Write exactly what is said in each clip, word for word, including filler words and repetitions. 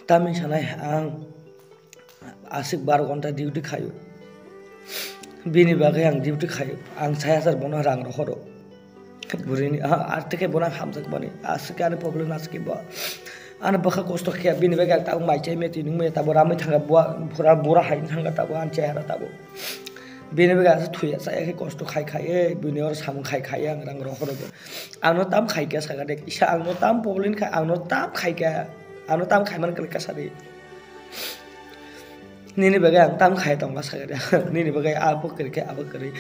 Tamni sanai ang aswk baro ghonta duty khaio. Bini bagwi ang duty khaio. Ang sai hajar bono rang rohoro. Burini, ah, ar teke bono hamjak mani. Aswk ani problem aswk bo. Ani bwkha kosto khe bini bagwi ang tabuk mai chai meti nung maya tabuk ramwi thangkha bua, bura, bura hai thangkha tabuk ani chehara tabuk. Bini bagwi aswk thuya chaya khe kosto khai khai, eh, bini oro samung khai khai ang rang rohoro bo. Ang no tam khai kha saka de, kisa ang no tam problem kha, ang no tam khai kha, ang no tam khai man kha sari. Nini bagwi ang tam khai tongma saka de, nini bagwi abo kwrwi khe abo kwrwi,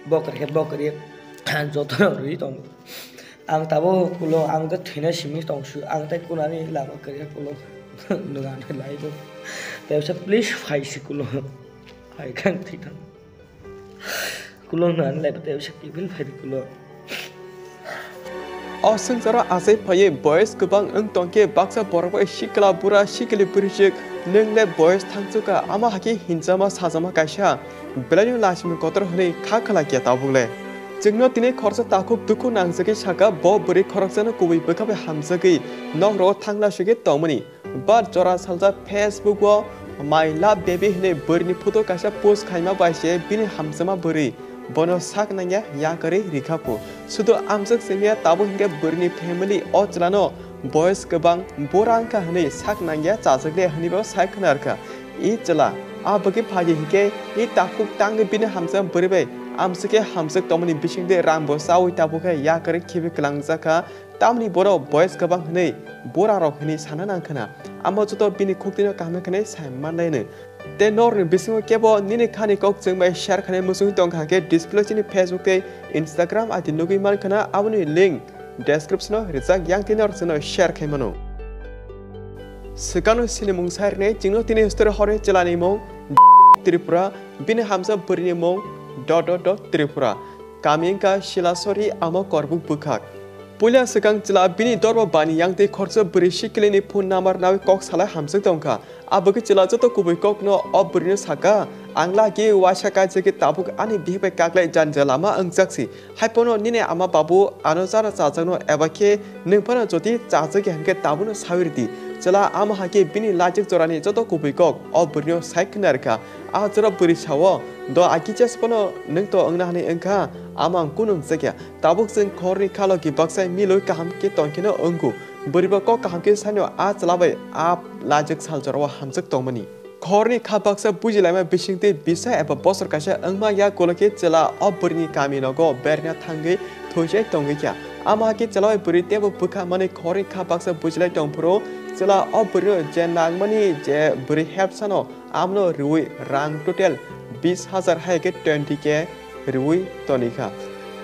bo kwrwi khe bo kwrwi, joto no rwi tongo. Ang tabuk kulo ang tei thwina simi tongsu, ang tei kunani lama kwrwi kulo nwng ano lai bo. Tei please phai si kulo, phai khe ang thwi thang. Kulung nang lai bwtwi se kiphil phai di kulung. O swngcharo achai phaiwi boyes kwbang wng tongkhe baksa borok bai sikla bura sikli bwrwisik nwng le boyes thangchukha ama hakhe hinjama sajama kaisa belaino lachimung kotor hwnwi kha khlakya tabuk le. Chwngno tini khoroksa takhuk dukhu nangjagwi sakha bo bwrwi khoroksano kubui bwkha bai hamjagwi nok rogo thangla sugwi tongmani. But jora saljak Facebook o My Love Baby hinwi bwrwini photo kaisa post khaima bai se bini hamjakma bwrwi bono sak nangya yakarwi rikha phu. Sudu amjak simiya tabuk hinkhe bwrwini family o chwlano boyes kwbang bura wngkha hinwi sak nangya chajak le hinwi bo sai khna rwkha. I chwla a bwkhe phai di hinkhe i takhuk tangwi bini hamjakma bwrwi bai amswk khe hamjak tongmani bisingtwi rang bo chaui tabuk khe yakarwi khibi kwlangjak kha. Tamni borok boyes kwbang hwnwi bura rok hwnwi sana nang khna, amo joto bini khuktwino kaham khe sai manlaino. Tei norokni bisingo kebo nini khani kok chwng bai share khainai muchung tong kha khe display chini Facebook tei Instagram I D nugwi man khna, aboni link description o rijak, yang tei norok chwngno share khai mano. Swkangno sinimung sai rwnai chwngno tini story horni chwlani mung Tripura, bini hamjak bwrwini mung dot dot dot Tripura. Kami wngkha Silasori, amo Korbuk bwkhak. Puila swkang chwla bini dorba bani yang tei khoroksa bwrwi sikilini phone number nawi kok salai hamjak tongkha. A bwkhe chwla joto kubui kokno o bwrwino sakha, ang lagi waisa kaijagwi tabuk ani bihik bai kaklai janja lama wngjaksi. Haiphano nini ama babu ano jara chajakno eba khe nwng phano jodi chajagya hinkhe tabukno sawi rwdi. Chwla ama hakhe bini lajik jorani joto kubui kok o bwrwino sai khna rwkha. A jora bwrwi sao, "Do, I K H S phano nwng to wngna hwnwi wngkha, ama ang kunu wngjakya." Tabuk chwng khorni khalogi baksa milwi kaham khe tongkheno wngkhu. Bwrwibo kok kaham khe sanio a chwla bai a lajwk sal jorao hamjak tongmani. Khorni kha baksa bujilaima bisingtwi bisa eba bosor kaisa wngma ya kolokhe chwla o bwrwini kami nogo berna thangwi thoisai tongwi kha. Ama hakhe chwla bai bwrwi teibo bwkha manwi khorni kha baksa bujilai tongphuru chwla o bwrwino je nangmani je bwrwi hepsano amno rwui rang total bis hajar hai khe twenty K rwui tonikha.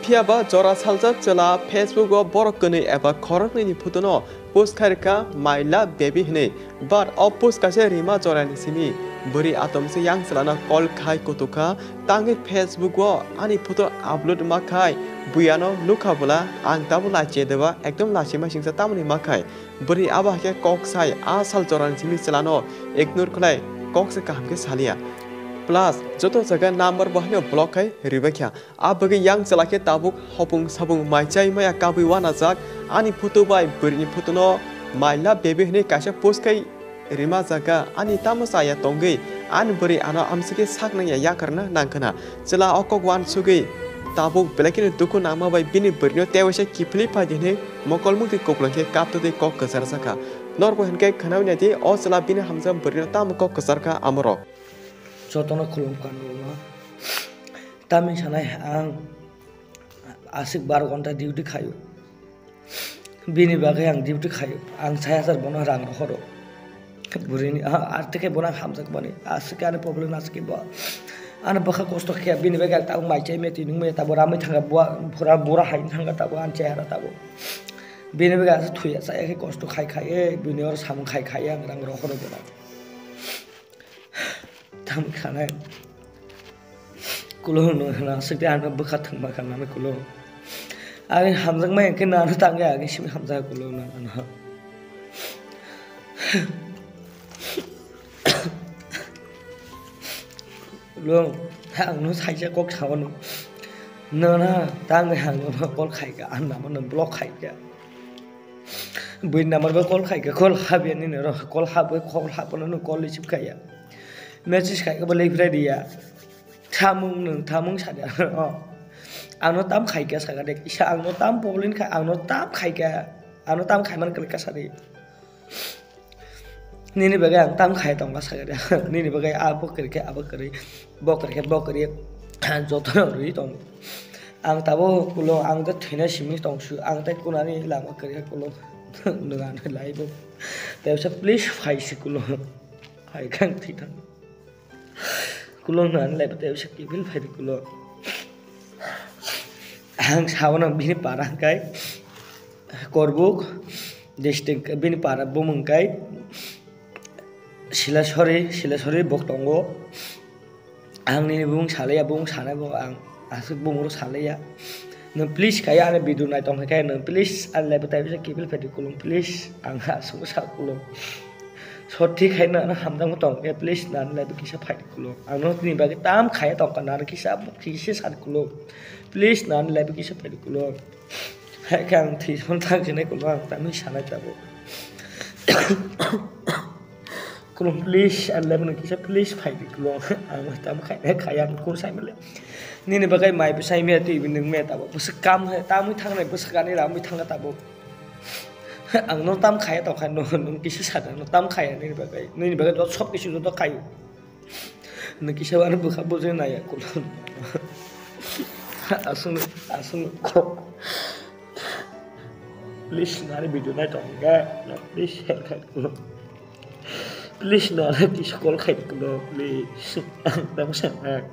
Phiya ba jora saljak chwla Facebook o borok kwnwi eba khoroknwini photo no post khai rwkha, "My love baby" hinwi. But o post kaisa rima jorani simi bwrwi atomse yang chwlano call khai kutukha, tangwi Facebook o ani photo upload ma khai, buiano nukha bwla ang tamo lachideba ekdom lachima singsa tamoni ma khai. Bwrwi abo hai khe kok sai a sal jorani simi chwlano ignore khlai kok se kaham khe saliya. Plus joto jaga number bo haino block khai rwbaikha. A bagwi yang chwla khe tabuk hopung sabung mai chai maya kabui wanajak ani photo bai bwrwini photo no "My love baby" hinwi kaisa post khai rima jaga ani tamo chaya tongwi ani bwrwi ano amsike sak nangya yakarna nangkhwna. Chwla o kok wansugwi tabuk belai kheno dukhu nangma bai bini bwrwino tewaisa kiphilwi phaidi hinwi mokol mukti kupulung khe kaptwi kok kwcharjakha. Norbo hinkhe khwnawi naidi o chwla bini hamjak bwrwino tamo kok kwcharkha amorok. Jotono khulumkha norokno. Tamni sanai ang aswk baro ghonta duty khaio. Bini bagwi ang duty khaio. Ang sai hajar bono rang rohoro. Burini, ah, ar teke bono ang hamjak mani. Aswk ani problem aswk bo. Ani bwkha kosto khe bini bagwi ang tabuk mai chai meti nung maya tabuk ramwi thangkha bua, bura, bura hai thangkha tabuk ani chehara tabuk. Bini bagwi aswk thuya chaya khe kosto khai khai, eh, bini oro samung khai khai ang rang rohoro bono. Tam khanai. Kulung no hwna aswk de ano bwkha thwngma kha nani kulung. Ani hamjakma hinkhe nano tangwi agi simi hamjak kulung no ano. Kulung, ang no saisa kok sao no. Nana tangwi ang no call khaika, ang namo no block khaika. Buini number bai call khaikha, call habya nini oro, call habwi, call habwno nwng call receive khaiya. Message khaikha bo reply riya. Thamung nwng, thamung sadi ano. Angno tam khaikha sakha de, kisa angno tam problem kha, angno tam khaikha, angno tam khaiman kwrwikha sadi. Nini bagwi ang tam khai tongkha sakha de. Nini bagwi abo kwrwikha, abo kwrwi, bo kwrwikha, bo kwrwi, jotono rwi tongo. Ang tabuk kulo, ang tei thwina simi tongsu, ang tei kunani lama kwrwikha kulo. Nwng ano laibo. Tei please phai si kulo. Hai kang thwi thang. Kulo nwng ano laibo tei kiphil phai di kulo. Ang sabono bini para kai. Korbuk district bini para bumung kai. Silasori, Silasori bok tongo. Ang nini bumung salaiya, bumung sanai bo ang aswk bumung rok salaiya. Nwng please kaya ani video nai tong khe nwng please ani live tai bisa kiphil phai di kulung please ang aswk sa kulung. Sotti khai na ano hamjak tong khe please na ani live kisa phai di kulung. Ang no tini bagwi tam khaya tong kha na kisa kisa sa di kulung. Please na ani live kisa phai di kulung. Hai khe ang thwi phone thang sinai kulung ang tamwi sanai tabuk. Kulung please, ang level kisa please phai di kulung. Ang tam khai khai ang kun sai male. Nini bagai mai bwsai me twi bini me tabuk. Bwswk kam hai tamwi thangnai bwswk ani ramwi thangna tabuk. Ang no tam khaya tong kha no nung kisa sana no tam khaya nini bagai. Nini bagai dot sob kisi dot khayu. Nwng kisa ano bwkha bujui naiya kulon. Aswk aswk kok. Please nari video nai tong ga. Please help khai kulon. Please nari please call khai kulon please. Ang tamo sana.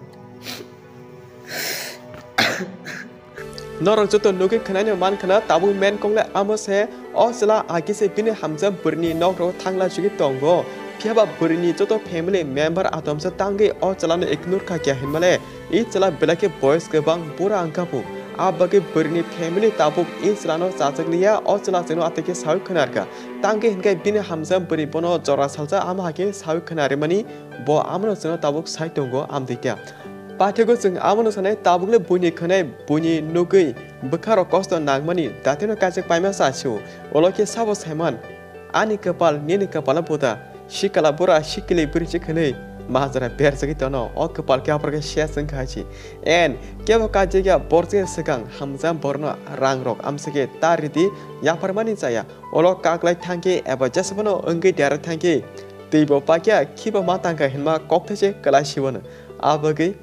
Norok joto nugwi khwnani man khna tabuk men kongle amo se o chwla agi se bini hamjak bwrwini nok rogo thangla chugwi tongo. Phiya ba bwrwini joto family member atomsa tangwi o chwla no ignore kha kya hinmale i chwla belai khe boyes kwbang bura wngkha bo. A bagwi bwrwini family tabuk i chwla no chajak liya o chwla chwngno atwi khe sawi khwnarkha. Tangwi hinkhe bini hamjak bwrwi bono jora salsa amo hai khe sawi khwnarwmani bo amono chwngno tabuk sai tongo amtwi kya. Paithakgo chwng abono sanai, tabukle buini khwnai buini nugwi bwkharok kosto nangmani datino kaijak paima cha sio. Ulo khe sabo saiman, ani kwpal nini kwpalo puta, sikala bura sikili bwrwi se khwnwi majra berjagwi tono, o kwpal khe aphuru khe ses wngkha hai se. En kebo kaijak ya borjak ya swkang hamjak borokno rangrok amsike ta ridi yapharmani chaya. Ulo kaklai thangkhe eba jesabano wngwi dera thangkhe twibo pakya khiba ma tangkha hinma kokthaise kwlai siwano. A bagwi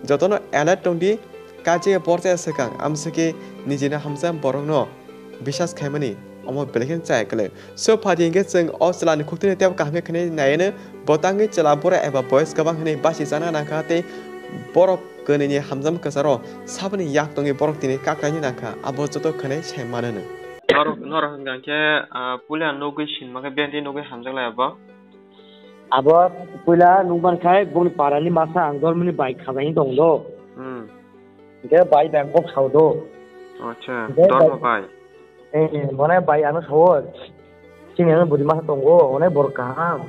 jotono alert tongdi, kaijak borjak swkang amsike nijini hamjak borokno bisas khaimani omo belai khe chaya kwlai. So phadi hinkhe chwng o chwlani khuktwino teibo kaham khe khwnai naiano bo tangwi chwla bura eba boyes kwbang hwnwi basi chana nangkha tei borok kwnwini hamjak kwcharo saboni yak tongwi borok tini kaklaini nangkha abo joto khwnai sai manano. Norok, norok hwnkha khe, ah, puila nugwi sinma khe benti nugwi hamjak lai abo? Abo puila nukman khai boni parani masa ang dormoni bai khajaini tong do. Hmm. Hingke bai bang kok sao do. Acha, hingke dormo bai, bai. Eh, bone bai ano sao. Chini ano budi masa tongo, one bor kaham.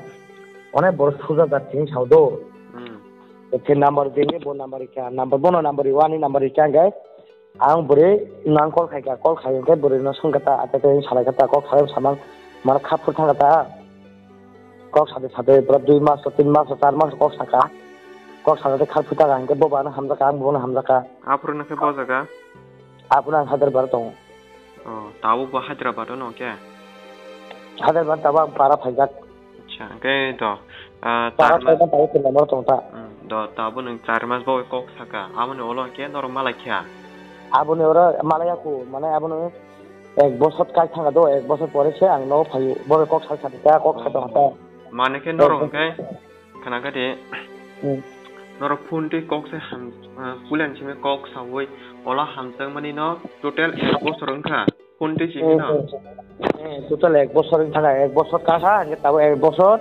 One bor suja jat chini sao do. Hmm. Khe number dini bo number ikha, number bono number iwani number ikha hingke. Ang bwrwi nang call khaikha, call khai hwnkhe bwrwino swngkha ta, achaikhe salai kha ta, kok salai samang, mano kha phur thangkha ta. Kok sade sade pura dui mas, tin mas, char mas kok saka. Kok sade kha phur thangkha hwnkhe bobo ano hamjakha, ang bono hamjakha. Aphuru no khe bo jaga? Aphuru ang Hyderabad tongo. Oh, tabuk bo Hyderabad o no khe? Hyderabad tabuk ang para phaijak. Acha, hwnkhe do, ah, char mas. Para phaiman tabuk tongma tong ta. Hmm, do, tabuk nwng char mas bo kok saka. Aboni ulo hwnkhe norok malai kha? Aboni oro malai ya ku, mane abono ek bosor kai thanga do, ek bosor pore se ang nogo phaio. Bo kok sal sadi ta, kok sal ta. Mane khe norok hwnkhe khna kha di. Hmm. Norok phone twi kok se ham, ah, puila ni simi kok sawi ulo hamjakmani no total ek bosor wngkha. Phone twi simi no? Eh, eh, eh, total ek bosor wng thangkha, ek bosor kakha, hingke tabuk ek bosor,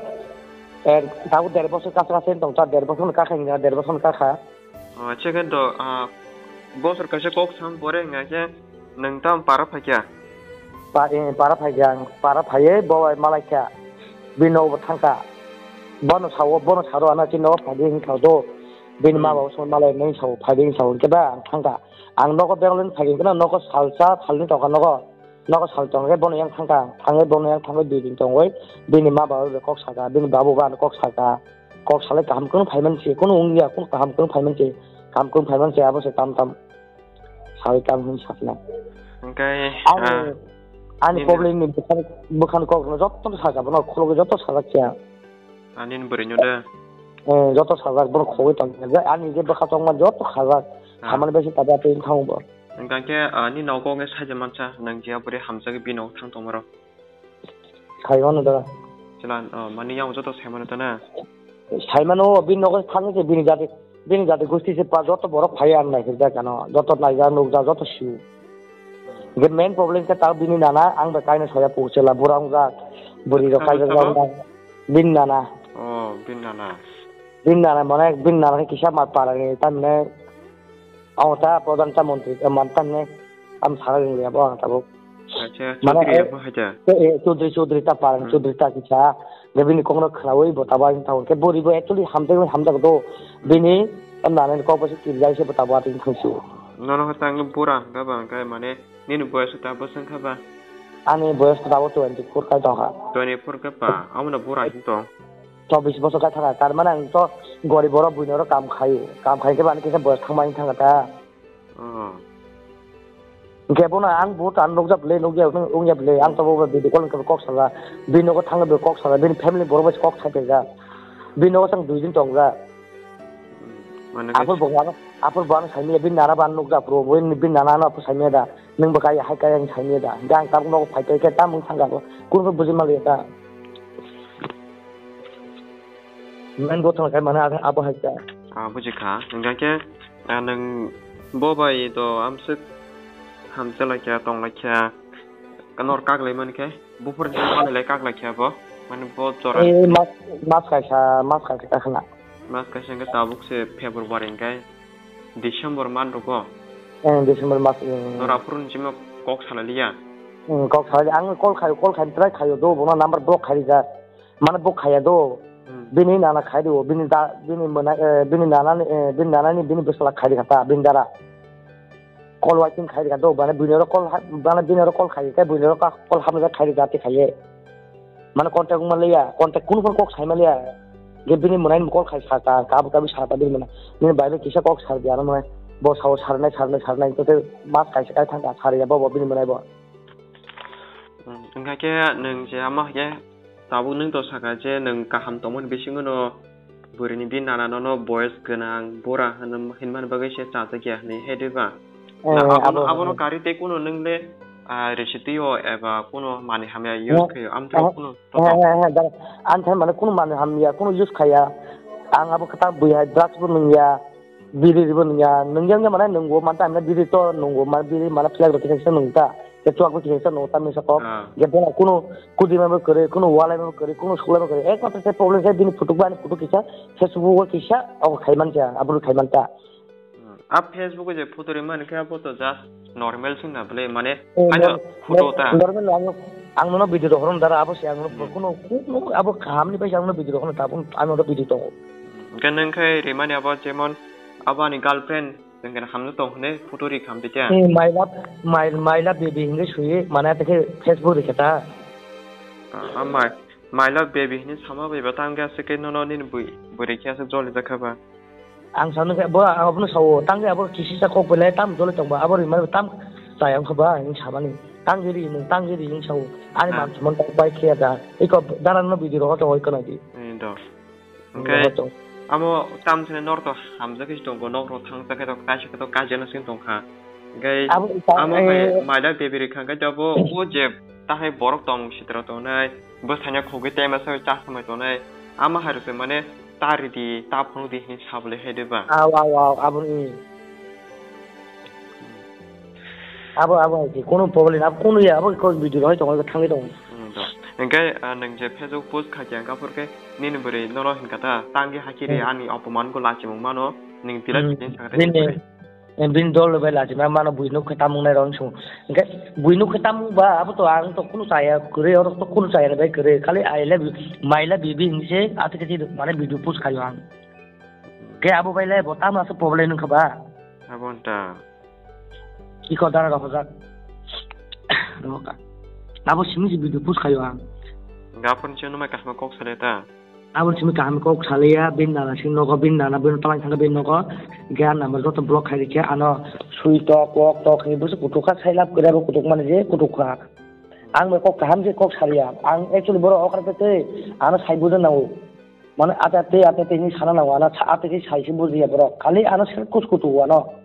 ek, tabuk der bosor kasa kasa wng tongkha, der bosor no kakha hingke der bosor no kakha. Oh, acha, khe do, ah, bosor kaisa kok sam pore hingka khe nwng tamo para phaikha? Pa-, eh, para phaikha, ang para phaiye bo bai malai kha, bini nogo bo thangkha, bono sao, bono saro ano chini nogo phaidi hingkha do, bini ma babo song malai nung sao, phaidi hing sao, hingke ba ang thangkha, ang nogo Bangalore ni phaikha hingke no nogo salsa, salni tongkha nogo. Nogo sal tongkhe bono yang thangkha, thangwi bono yang thangwi dui din tongwi bini ma baba bai kok saka, bini babu ba kok saka, kok salai kaham kwrwng phaiman se, kunu wngya, kunu kaham kwrwng phaiman se, kaham kwrwng phaiman se, abo se tam tam salai tam hwn sakna. Hwnkhe, ani, ah, ani nini problem ni bwkhani, bwkhani kok no jotto no saka, bono khulugwi jotto sajak siya. Ani bwrwi no de. Eh, jotto sajak, bono khogwi tongkha. Je ani je bwkha tongma jotto khajak. Ah. Hamani bai se tabuk twi thango bo. Hwnkhe, ah, ni nogo wngkhe saija mansa, nwng je bwrwi hamjagwi bini nogo thang tongmaro. Saimano da. Chwla, oh, mani yang jotto saimano da na? Saimano, bini nogo thangwi se bini jati, bini jati gosti se pa jotto borok phai ang naisik da kano. Jotto naijak nukjak jotto sio. Hwnkhe main problem khe ta bini nana, ang bai kainwi soya puchela bura wngjak, bwrwi rok kaijak jak wngjak, bini nana. Oh, bini nana. Bini nana mane bini nana khe kisa mat parani tamne, ang ta pradhan ta montri, eh, man tamne, am sana ringya bo ang tabuk. Acha, mane, Chaudhary eh, abo haja. Eh, eh, Chaudhary, Chaudhary ta parani, hmm, Chaudhary ta kisa. Hwnkhe bini kokno khwnaui bo tabuk ang thango. Hwnkhe bwrwi bo actually hamjakmani hamjak do. Bini nana ni kok bo se kirjak se bo tabuk atwi thangsu. Nono khe tang bura hwnkha ba hwnkhe mane nini boyos ta bwswk wngkha ba? Ani boyos ta tabuk twenty four kai tongkha. Twenty four khe ba, amo no bura hin tong. Chobbish bosor kai thangkha, tar mane ang to gorib borok buino oro kam khai, kam khai khe bo ani kisa boyos thangmani thangkha ta. Oh. Hwnkhe bono ang buhut ano nukjak bwle, nukya, nukya bwle. Ang to bo video call hwnkhe kok sala. Bini nogo thangwi bo kok sala. Bini family borok bai kok sai paijak. Bini nogo chwng dui din tongjak. Mane aphuru bo ano, aphuru bo ano saimanya, bini nana bo ano nukjak phuru. Bini, bini nana ano aphuru saimanya da. Nwng bo kaya hai kaya hinwi saimanya da. Hwnkhe ang tabuk nogo phai paikhe tamo wng thangkha bo. Kunu khe buji manliya ta. Main gotong khe mane abo hai ta. Ah, bujikha. Hwnkhe, ah, nwng bo bai do amswk hamjalaikha, tonglaikha. Nor kaklaimani khe, buphurni manwi lai kaklaikha bo. Mane bo jora. Eh, mas, mas kaisa, mas kaisa kakhwlak. Mas kaisa hwnkhe tabuk se February hwnkhe December month rogo. Eh, December mas, eh. Nor aphuru ni simi kok salai liya. Hmm, kok salai, ang call khayo, call khayo, try khayo do, bono number block khai rijak. Mane bo khaiya do. Hmm. Bini nana khai dio, bini da, bini mwnai, eh, bini nana ni, eh, bini nana ni, bini bwsla khai rikha ta, bini dara. Call waiting khai rikha do, mane bini oro call ha, mane bini oro call khai rikha, bini oro ka, call hamjak khai rikha, tei khaiye. Mane contact wngma liya, contact kunu phano kok saima liya. Je bini mwnai ni call khai sa ta, kabu kabu sa ta bini mwnai. Bini bai bai kisa kok sa di ano mwnai. Bo sao sarnai, sarnai, sarnai, to tei mas kaisa kai thang ka, sariya bo, bo bini mwnai bo. Hmm, wngkha khe nwng je ama khe tabuk nwng to saka je nwng kaham tongmani bisingo no bwrwini bini nana nono boyos gwnang bura hinmani bagwi se chajakya hinwi he diba? Eh, na abono, abono karwi tei kunu nwng le, ah, resi twi o eba kunu manwi hamya use khaio amtwrok kunu toto. Ang thani mane kunu manwi hamya kunu use khaya. Ang abo kwtal bwi hai drugs bo nwngya. Biri ribo nungya, nungya wngya mane nungo, mane tamni biri to nungo, mane biri mane flag rok kisa kisa nung ta, tei chuak bo kisa kisa nung ta misa kok. Ah. Je bono kunu kudima bo kwrwi, kunu walai bo kwrwi, kunu suklai bo kwrwi, ekmatro se problem khe bini photo bo ani photo kisa, Facebook o kisa, abo khai man kha, upload khai man ta. Hmm. A Facebook o je photo rimani khe abo to just normal sing na bwle, mane, eh, ano nor-, photo nor-, ta. Normal no ang, ang nono video rohorno dara abo se ang nono, hmm, kunu, kunu abo kaham ni bai ang nono video rohorno ta, ang nono video tongo. Hwnkhe nwng khe rimani abo jemon abo ani girlfriend, nwng khe hamjak tong hwnwi photo ri kha hamjak ya. Hmm, my love, my, my love baby hwnwi swi mane tei khe Facebook ri kha ta. Ah, ah, my, my love baby hwnwi sama bai ba tang khe aswk khe nono nini bui, bwrwi khe aswk joli jak kha ba. Ang sano khe bo, ang abono sao, tang khe abo kisisa kok belai tam joli tong ba, abo rimani tam chaya wngkha ba, hinwi samani. Tang khe ri, nwng tang khe ri hinwi sao. Ani, ah, man samani tang bai khe ya da. Iko dara no video rohor tong oi khna di. Ee, do. Hwnkhe amo tam sene nor to hamjak khe tongo, nok rok thangjak khe to kaisa khe to kajana sing tongkha. Hwnkhe amo hai maida beberi kha hwnkhe abo o je tahai borok tong sitra tongnai, bwsanya khogwi tema sa chasmai tongnai, ama hai rok se mane ta ridi, ta phunuk di hinwi sa bwlai hai de ba. Aw, aw, aw, abo ni. Abo, abo hai se, kunu problem, abo kunu ya, abo kok video rok hai tongo, thangwi tongo. Hmm, to. Hwnkhe, ah, nwng je Facebook post kha khe, hwnkhe aphuru khe nini bwrwi nono hinkha ta, tangwi hakhe re, hmm, ani opoman ko lachimung mano, nwng delete, hmm, khe sakha ta nini, nini bwrwi. Eh, bini dol bai lachima mano, bui nuk khe tamung nai rong sung. Hwnkhe bui nuk khe tamung ba, abo to ang to kunu chaya kwrwi, oro to kunu chaya bai kwrwi, khali I love you, my love baby hinwi se, ate khe mane video post khayo ang. Khe abo bai le bo tamo aswk problem wngkha ba? Abo wngta. Iko dara rok hojak. Abo simi si video post khayo ang. Gapon chino mai kahma kok sale ta. Abo simi kaham kok sale ya, bin nana sing nogo, bin nana bin talang thangka bin nogo. Gya number joto block khai rikya, ano sui tok, wok tok, ni busu kutuk kha, sai lab kira bo kutuk mani je kutuk kha. Ang bai kok kaham je kok sale ya. Ang actually boro okra te te, ano sai bujo na o. Mane ate ate, ate te ni sana na o, ano sa-, ate ke sai si bujo ya boro. Khali ano se kus kutuk ano.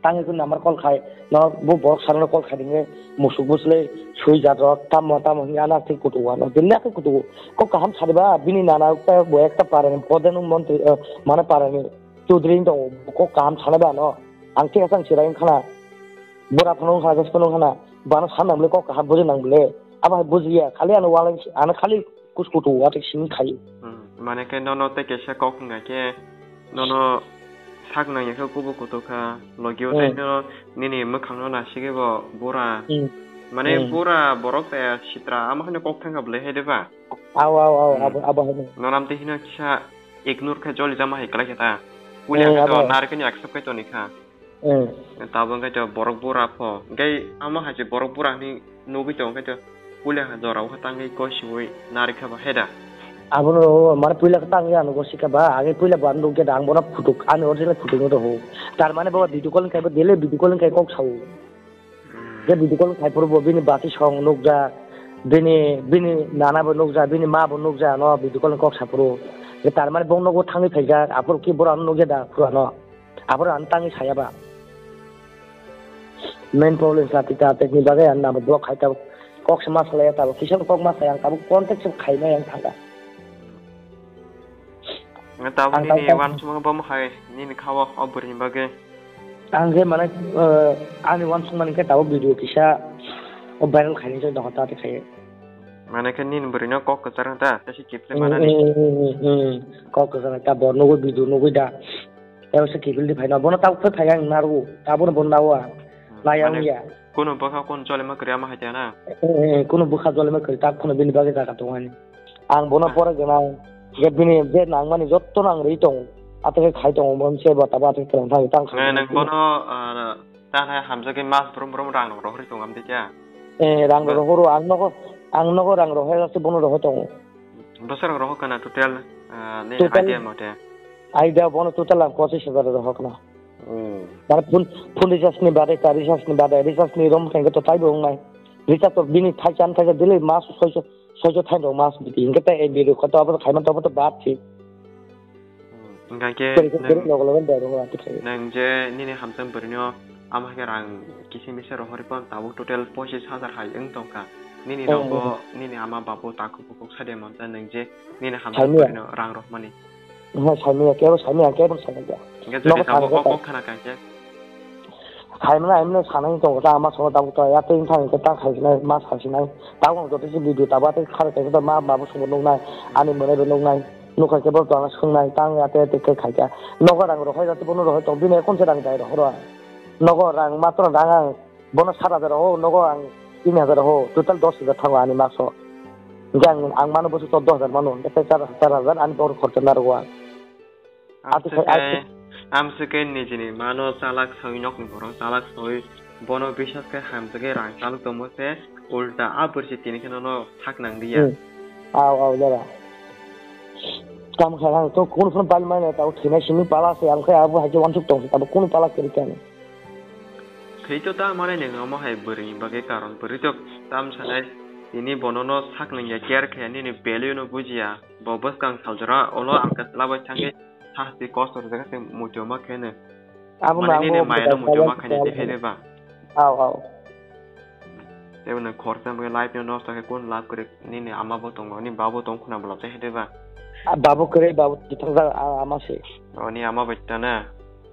Tangwi khe number call khai, no bo borok sarano call khai ringwi, musuk bwsle sui jat rok, tamo tamo hwnwi ano twi kutugo ano, belai khe kutugo. Kok kaham sariba, bini nana ta bo ekta parani prodhan montri, eh, mane parani chudri wng tongo, kok kaham sanaba ano. Ang thik asa ang chwrai wngkha na, bora phano wngkha na, jas phano wngkha na, bo ano sanna bwle kok kaham bujinang bwle, abo hai bujiya, khali ano walai, ano khali kus kutugo, watwi simi khai. Hmm, mane khe nono tei kaisa kok wngkha khe nono sak nangya khe kubuk kutuk kha, logi o tei Hmm. no nini mwkhang no nasigwi bo bura. Hmm. Mane Hmm. bura borok tei sitra ama haino kok thangkha bwlai hai de ba? Aw, aw, aw, Hmm. abo, abo haino. Nono amtwi hino kisa ignore khe joli jama hai kwlai khe ta. Puila Hmm, khe to abo. Narikhe ni accept khai toni kha. Hmm. Tabuk khe to borok bura pho. Hwnkhe ama hai se borok bura hinwi nugwi tongo khe to puila kha jora o khe tangwi koi siwi narikha ba hai da. Abono mane puila khe tangwi ano go sika ba, age puila bo ano nukya da, ang bono photo, ani original photo no rw. Tar mane bo video call khai bo daily video call khai kok sao. Hmm. Je video call khai phuru bo bini bati song nukjak, bini, bini nana bo nukjak, bini ma bo nukjak ano video call kok sa phuru. Je tar mane bo nogo thangwi phaijak, aphuru ki boro ano nukya da phuru ano. Aphuru ano tangwi saya ba. Main problem sa tita tek ni bagwi ano nabo block khai tabuk kok se ma salaya tabuk kisa kok ma saya ang tabuk contact se khai nai ang thangka. Nga tabuk Ang nini tabuk wansukma bom hai nini khawa o bwrwi ni bagwi. Ang je mane, eh, ani wansukmani khe tabuk video kisa o viral khaini se dohor ta te khai. Mane khe nini bwrwi no kok kwchar ta tei se kiphilwi Hmm, manani. Hmm, hmm, hmm, hmm. Kok kwchar ta bo nugwi video nugwi da. Tei se kiphil di phaino bono tabuk phai phai ang naru. Tabuk bono nawa. Hmm, Nai ang mane ya. Kunu bwkha kunu jolima kwrwi ama hai tiya na. Eh, eh, kunu bwkha jolima kwrwi tabuk kunu bini bagwi jaga tongani. Ang bono Ah. pore gwnang, je bini je nangmani jotto nang rwi tongo. Atwkhe khai tongo, bo se bo tabo atwkhe kwrwng thangwi tang Eh, khai nang tongo. Bono, ah, ta hai hamjagwi mas brum brum rang rok rohorwi tongo amtwi khe. Eh, rang Ba- rohoro, ang nogo, ang nogo rang rohorwi ase bono rohorwi tongo. Bwsarok rohor kana total, ah, nini Total idea mote? Idea bono total ang pochis hajar rohor kana. Hmm. Mane phone, phone recharge ni bade, ta recharge ni bade, recharge ni rom khe to taibo wngnai. Recharge to bini thaisa, ano thaisa daily mas soiso, soiso thain rok mas biti. Hinkhe ta M B rok to abo khaima to abo to bad si. Hmm. Hingkha khe Kere kere nwng, logo logo bai rok ati khai. Nwng je nini hamjak bwrwino ama khe rang kisi misa rohorwi pon tabuk total pochis hajar hai wng tongkha. Nini Hmm. Rogo nini ama babu takhuk bukhuk sade monta nwng je nini hamjak Saimya. Bwrwino rang rohmani. Nokha saimanya, kebo saimanya, kebo saimanya. Hingke jodi tabuk kok khana kha khe? Khaimano, aimano sanai tongo ta, ama songo tabuk ta, ya tei wngkha hingke ta khaisinai, ma khaisinai. Tabuk ang joto se video tabuk atei khara khe ma, ma bo songo nuknai, ani mwnai bo nuknai. Nukha khe bo tongna swngnai, tang ya tei tei khe khaikha. Nogo rang rohoi, jati bono rohoi tong, bini ekon se rang dai rohoro. Nogo rang matro rang ang Bono sat hajar rohor, nogo ang tin hajar rohor, total dos hajar thango ani maso. Hingke ang, ang mano boso choddo hajar mano, hingke tei char, char hajar ani boro khorcha narogo ang. Ati khai, ati khai, amsike nijini mano chalak sawi nokni borok chalak sawi bono biswas khe hamjagwi rang chalok tongmo se ulta a bwrwi se tini kheno no sak nang liya. Hmm. Aw, aw, jora. Kam khai ang to kunu phano pal mane ta thwinai simi pala se ang khai abo hai je wansuk tong se abo kunu pala kwrwi kani. Thwi to ta mane nang omo hai bwrwi ni bagwi karon bwrwi to tam sanai tini bono no sak nang ya care khe nini value no bujiya bo bwskang saljora olo ang khe chwla bai thangwi sasti kosto rijak khe muitu ma khe no. Abo mane nini mai no muitu ma khe ni de hai de ba. Aw, aw. Tei bo nang khoroksa bai life no nosto khe kun lab kwrwi nini ama bo tongo nini baba bo tongo khuna bolab de hai de ba. Ah, baba kwrwi baba tithang jak ama se. O ni ama bai tana.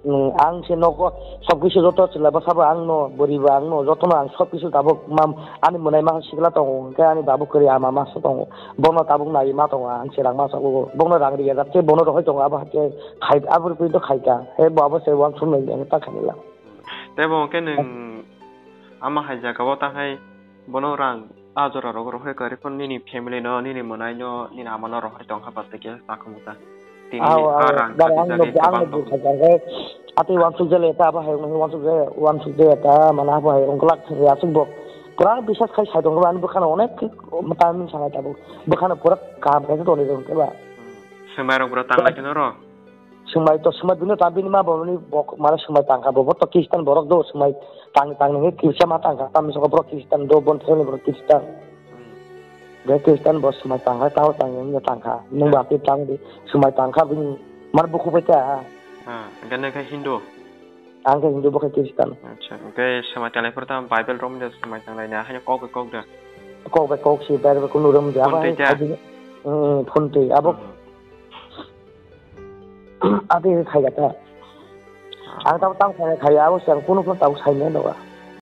Hmm, ang se nogo sob kisu joto chwla bwsabo ang no, bwrwi bo ang no, joto no ang sob kisu tabuk mam-, ani mwnai masa sikla tongo, hwnkhe ani babu kwrwi ama masa tongo, bono tabuk naiwi ma tongo, ang se rang masa o, bono rang riyajak khe bono rohoi tongo, abo hakhe khai, abo rwgwi to khaikha, he bo abo se uansuk nai ta khainai lang. Tei bo hwnkhe nwng ama hai jaga o ta hai bono rang. A jora rogo rohor kari phano nini family no, nini mwnai no, nini ama no rohor tong kha paste khe sakhumu ta. Tini aw, a aw, rang dara khati ang jagwi no, ang kwbang no tong. Bukha jagwi atwi wansuk jale ta abo hai wngwi wansuk jaya, wansuk jaya ta mana abo hai wngkha lak thang aswk bo. Pura bisas khai sai tongo, ani bwkhano onek khe tamni sanai tabuk. Bwkhano pura kaham khe tonwi rw khe ba. Swngbai rok bro tang lai kheno ro. Swngbai to swngbai bini ta bini ma bo ni bok mane swngbai tang kha, bo bo to Christian borok do, swngbai tang tang ni Christian ma tang kha, tamni saka borok Christian do, bon thani borok Christian. Be Christian bo swngbai tang kha, tao tang ni tang kha. Nung ba ke tang di swngbai tang kha bini mar bukhu bai ta. Ha, gane kha Hindu. Ang khe Hindu, bo khe Christian. Acha, hwnkhe swmai tanglai phuru tamo Bible romwi swmai tanglaina, haino kok bai kok da. Kok bai kok si Bible kunu romwi abo. Phone twi hai ta? Phone twi, abo. Hmm. Abo hai khaida ta. Ah. Ang tamo tang khai khai abo se ang kunu phone tamo sai mano ba.